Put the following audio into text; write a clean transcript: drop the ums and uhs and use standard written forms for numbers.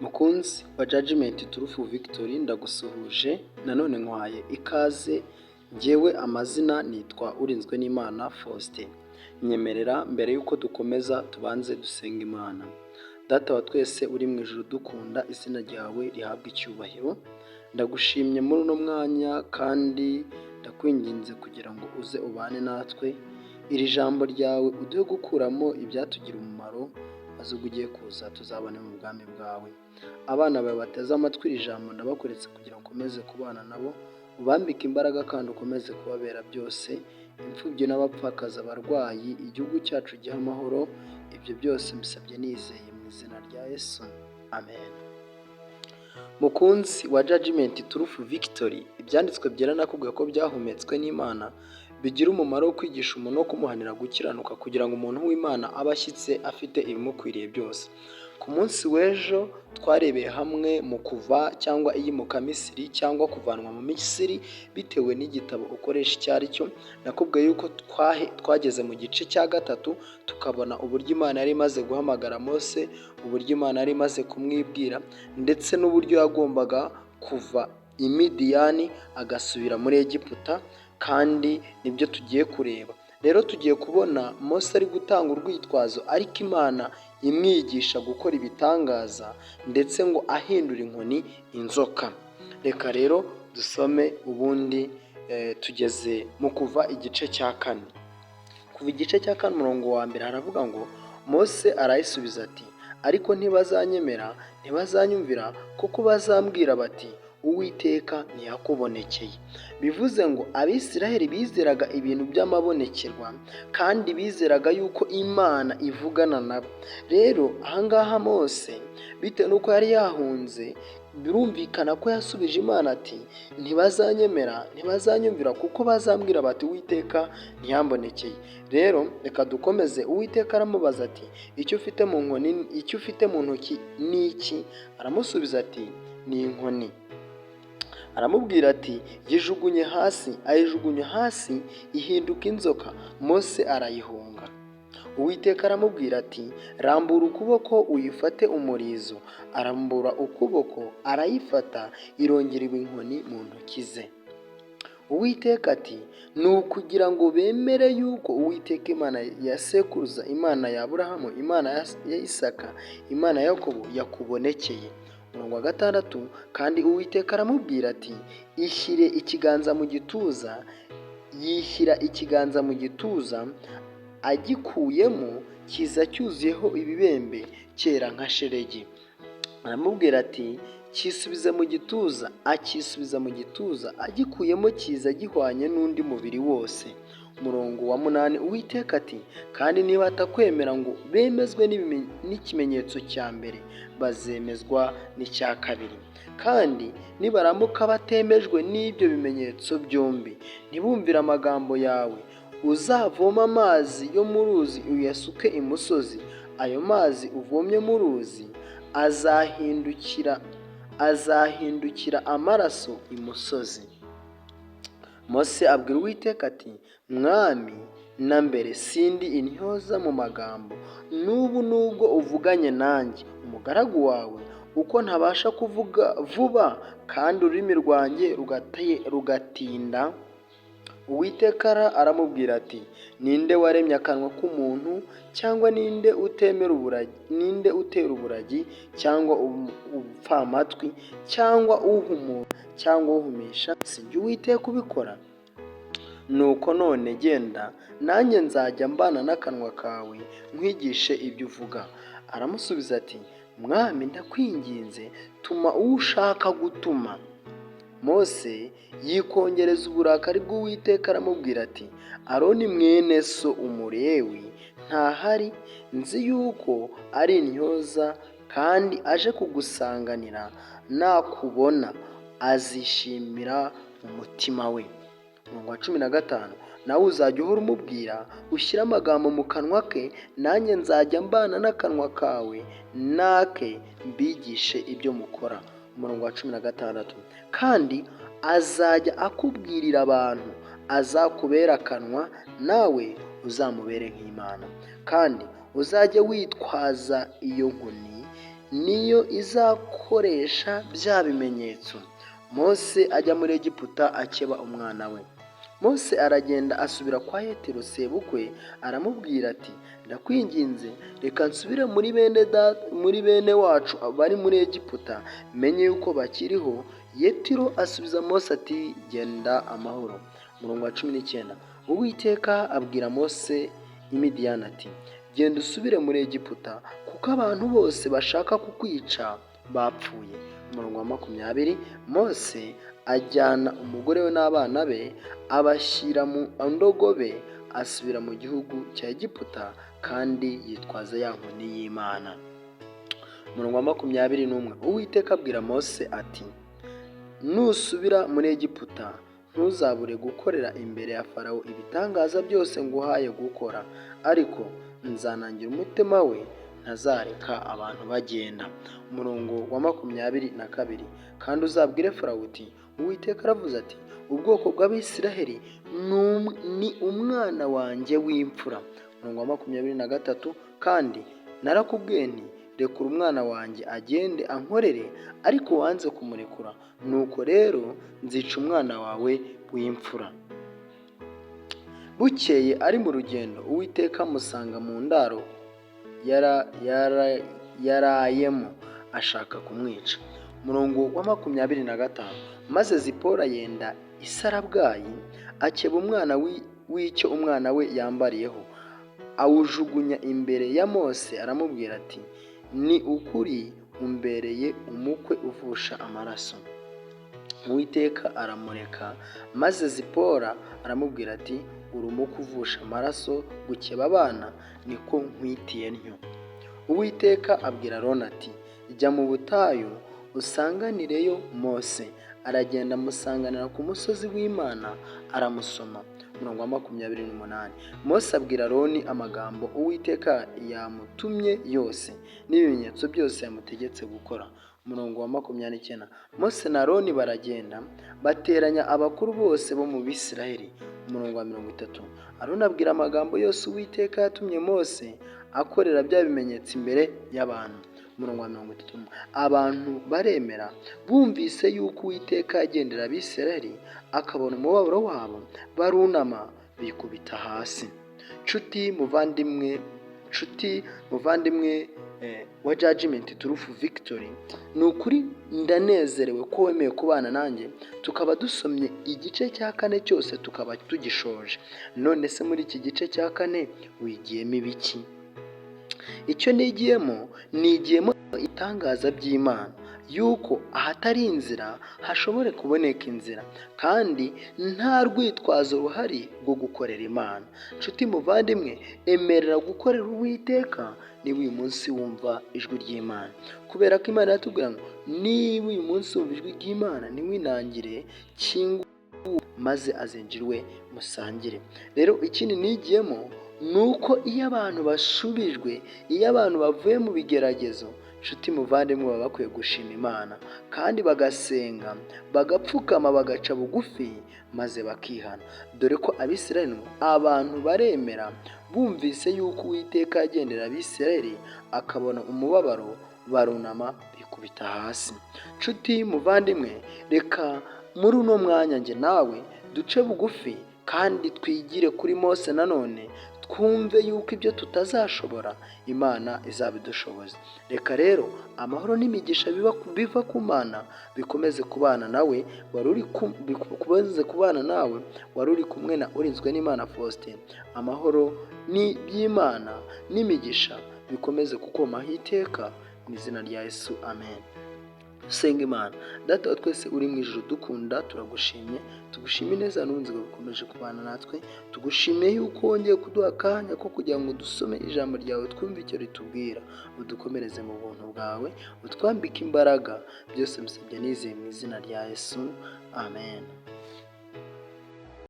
Mukunzi wa Judgment Truth Victory, ndagusuhuje nanone, nkwaye ikaze. Njyewe amazina nitwa Urinzwe n'Imana Faustin. Nyemerera mbere y'uko dukomeza tubanze dusenga Imana. Data wa twese uri mu ijuru dukunda, izina ryawe rihabwa icyubahiro. Ndagushimye muri uno mwanya kandi ndakwinginze kugira ngo uze ubane natwe. Iri jambo ryawe uduhe gukuramo ibyatugira umumaro, maze ubwo ugiye kuza tuzabone mu bwami bwawe. Abana bawe bateze amatwi iri jambo ndabakuretse kugira ngo ukomeze kubana nabo, ubambike imbaraga kandi ukomeze kubabera byose. Imfubyi n'abapfakazi, abarwayi, igihugu cyacu gihe amahoro. Ibyo byose mbisabye nizeye mu izina rya Yesu, amen. Mukunzi wa Judgment Truth Victory, ibyanditswe byera nakubwiye ko byahumetswe n'Imana, bigira umumaro wo kwigisha umuntu no kumuhanira gukiranuka, kugira ngo umuntu w'Imana abe ashyitse, afite ibimukwiriye byose. Ku munsi w'ejo twarebeye hamwe mu Kuva cyangwa Iyimukamisiri cyangwa kuvanwa mu Misiri, bitewe n'igitabo ukoresha icyo ari cyo. Nakubwiye yuko twageze mu gice cya gatatu, tukabona uburyo Imana yari imaze guhamagara Mose, uburyo Imana yari imaze kumwibwira, ndetse n'uburyo yagombaga kuva i Midiyani agasubira muri Egiputa. Kandi nibyo tugiye kureba. Rero tugiye kubona Mose ari gutanga urwitwazo, ariko Imana imwigisha gukora ibitangaza, ndetse ngo ahindura inkoni inzoka. Reka rero dusome ubundi. Tugeze mu Kuva igice cya kane. Kuva igice cya kane, umurongo wa mbere, haravuga ngo: "Mose arayisubiza ati: 'Ariko ntibazanyemera, ntibazanyumvira, kuko bazambwira bati: Uwiteka ntiyakubonekeye.'" Bivuze ngo Abisiraheli bizeraga ibintu by'amabonekerwa kandi bizeraga yuko Imana ivugana nabo. Rero ahangaha Mose, bitewe n'uko yari yahunze, birumvikana ko yasubije Imana ati: "Ntibazanyemera, ntibazanyumvira, kuko bazambwira bati: 'Uwiteka ntiyambonekeye.'" Rero reka dukomeze. Uwiteka aramubaza ati: "Icyo ufite mu nkoni, icyo ufite mu ntoki ni iki?" Aramusubiza ati: "Ni inkoni." Aramubwira ati: "Yijugunye hasi." Ayijugunya hasi, ihinduka inzoka. Mose arayihunga. Uwiteka aramubwira ati: "Rambura ukuboko uyifate umurizo." Arambura ukuboko arayifata, irongera iba inkoni mu ntoki ze. Uwiteka ati: "Ni ukugira ngo bemere yuko Uwiteka Imana ya sekuruza, Imana ya Aburahamu, Imana ya Isaka, Imana ya Yakobo, yakubonekeye." Umurongo wa gatandatu: "Kandi Uwiteka aramubwira ati: 'Ishyire ikiganza mu gituza.' Yishyira ikiganza mu gituza, agikuyemo kiza cyuzuyeho ibibembe, cyera nka shelegi. Aramubwira ati: 'Cyisubize mu gituza.' Akisubiza mu gituza, agikuyemo kiza gihwanye n'undi mubiri wose." Umurongo wa munani: "Uwiteka ati: 'Kandi niba batakwemera ngo bemezwe n'ikimenyetso cya mbere, bazemezwa n'icya kabiri. Kandi nibaramuka batemejwe n'ibyo bimenyetso byombi, ntibumvire amagambo yawe, uzavome amazi yo mu ruzi uyasuke imusozi. Ayo mazi uvomye mu ruzi azahindukira amaraso imusozi.'" Mose abwira Uwiteka ati: "Mwami, na mbere sindi intyoza mu magambo, n'ubu nubwo uvuganye nanjye umugaragu wawe, uko ntabasha kuvuga vuba kandi ururimi rwanjye rugatinda." Uwiteka aramubwira ati: "Ninde waremye akanwa k'umuntu? Cyangwa ninde utemera uburagi? Ninde utera uburagi cyangwa ubupfamatwi cyangwa uhumura cyangwa uhumisha? Si jye Uwiteka ubikora? Nuko none genda, nanjye nzajya mbana n'akanwa kawe, nkwigishe ibyo uvuga." Aramusubiza ati: "Mwami, ndakwinginze, tuma uwo ushaka gutuma." Mose yikongereza uburakari bw'Uwiteka, aramubwira ati: "Aroni mwene so Umulewi ntahari? Nzi yuko ari intyoza kandi aje kugusanganira. Nakubona azishimira mu mutima we." Umurongo wa 15: "Nawe uzajya uhora umubwira, ushyire amagambo mu kanwa ke, nanjye nzajya mbana n'akanwa kawe n'ake, mbigishe ibyo mukora." Umurongo wa 16: "Kandi azajya akubwirira abantu, azakubera akanwa, nawe uzamubere nk'Imana. Kandi uzajye witwaza iyo nkoni." Niyo izakoresha bya bimenyetso. Mose ajya muri Egiputa akeba umwana we. Mose aragenda asubira kwa Yetiro sebukwe, aramubwira ati: "Ndakwinginze, reka nsubire muri bene wacu bari muri Egiputa, menye yuko bakiriho." Yetiro asubiza Mose ati: "Genda amahoro." Umurongo wa 19. Uwiteka abwira Mose i Midiyani ati: "Genda usubire muri Egiputa, kuko abantu bose bashaka kukwica bapfuye." Umurongo wa 20. Mose ajyana umugore we n'abana be, abashyira mu ndogobe, asubira mu gihugu cya Egiputa, kandi yitwaza ya nkoni y'Imana. Umurongo wa 21. Uwiteka abwira Mose ati: "Nusubira muri Egiputa, ntuzabure gukorera imbere ya Farawo ibitangaza byose nguhaye gukora, ariko nzanangira umutima we, ntazareka abantu bagenda." Umurongo wa 22. "Kandi uzabwire Farawo uti: Uwiteka aravuze ati: Ubwoko bw'Abisiraheli ni umwana wanjye w'imfura." Umurongo wa 23. "Kandi narakubwiye nti: Rekura umwana wanjye agende ankorere, ariko wanze kumurekura. Nuko rero nzica umwana wawe w'imfura." Bukeye ari mu rugendo, Uwiteka amusanga mu ndaro yarayemo, ashaka kumwica. Umurongo wa 25. Maze Zipora yenda isarabwayi, akeba umwana w'icyo umwana we yambariyeho, awujugunya imbere ya Mose, aramubwira ati: "Ni ukuri umbereye umukwe uvusha amaraso." Uwiteka aramureka. Maze Zipora aramubwira ati: "Uri umukwe uvusha amaraso, gukeba abana niko nkwitiye ntyo." Uwiteka abwira Aroni ati: "Jya mu butayu usanganireyo Mose." Aragenda amusanganira ku musozi w'Imana, aramusoma. Umurongo wa 28. Mose abwira Aroni amagambo Uwiteka yamutumye yose n'ibimenyetso byose yamutegetse gukora. Umurongo wa 29. Mose na Aroni baragenda, bateranya abakuru bose bo mu Bisiraheli. Umurongo wa 30. Aroni abwira amagambo yose Uwiteka yatumye Mose, akorera bya bimenyetso imbere y'abantu. Umurongo wa 30. Abantu baremera, bumvise yuko Uwiteka yagendera Abisiraheli akabona umubabaro wabo, barunama bikubita hasi. Nshuti muvandimwe wa Judgment Truth Victory, ni ukuri ndanezerewe ko wemeye kubana nanjye, tukaba dusomye igice cya kane cyose, tukaba tugishoje. None se muri iki gice cya kane wigiyemo ibiki? Icyo nigiyemo ibitangaza by'Imana, yuko ahatari inzira hashobora kuboneka inzira, kandi nta rwitwazo ruhari rwo gukorera Imana. Nshuti muvandimwe, emerera gukorera Uwiteka niba uyu munsi wumva ijwi ry'Imana, kubera ko Imana iratubwira ngo: "Niba uyu munsi wumva ijwi ry'Imana, ntiwinangire, kingura maze azinjira iwe musangire." Rero ikindi nigiyemo ni uko iyo abantu bashubijwe, iyo abantu bavuye mu bigeragezo, nshuti muvandimwe, baba bakwiye gushima Imana kandi bagasenga, bagapfukama, bagaca bugufi, maze bakihana. Dore ko Abisirayeli, abantu baremera, bumvise yuko Uwiteka yagendera Abisirayeli akabona umubabaro, barunama bikubita hasi. Nshuti muvandimwe, reka muri uno mwanya njye nawe duce bugufi kandi twigire kuri Mose nanone, twumve yuko ibyo tutazashobora Imana izabidushoboza. Reka rero amahoro n'imigisha biva ku Mana bikomeze kubana nawe wari uri, bikomeze kubana nawe wari uri kumwe na Urinzwe n'Imana Faustin. Amahoro ni by'Imana n'imigisha bikomeze kukomaho iteka mu izina rya Yesu, amen. Senga Imana. Data wa twese uri mu ijuru dukunda, turagushimye, tugushime neza n'ubunzi bukomeje kubana natwe. Tugushimiye yuko wongeye kuduha akanya ko kugira ngo dusome ijambo ryawe, twumve icyo ritubwira. Udukomereze mu buntu bwawe, utwambike imbaraga. Byose musabye nizeye mu izina rya Yesu, amen.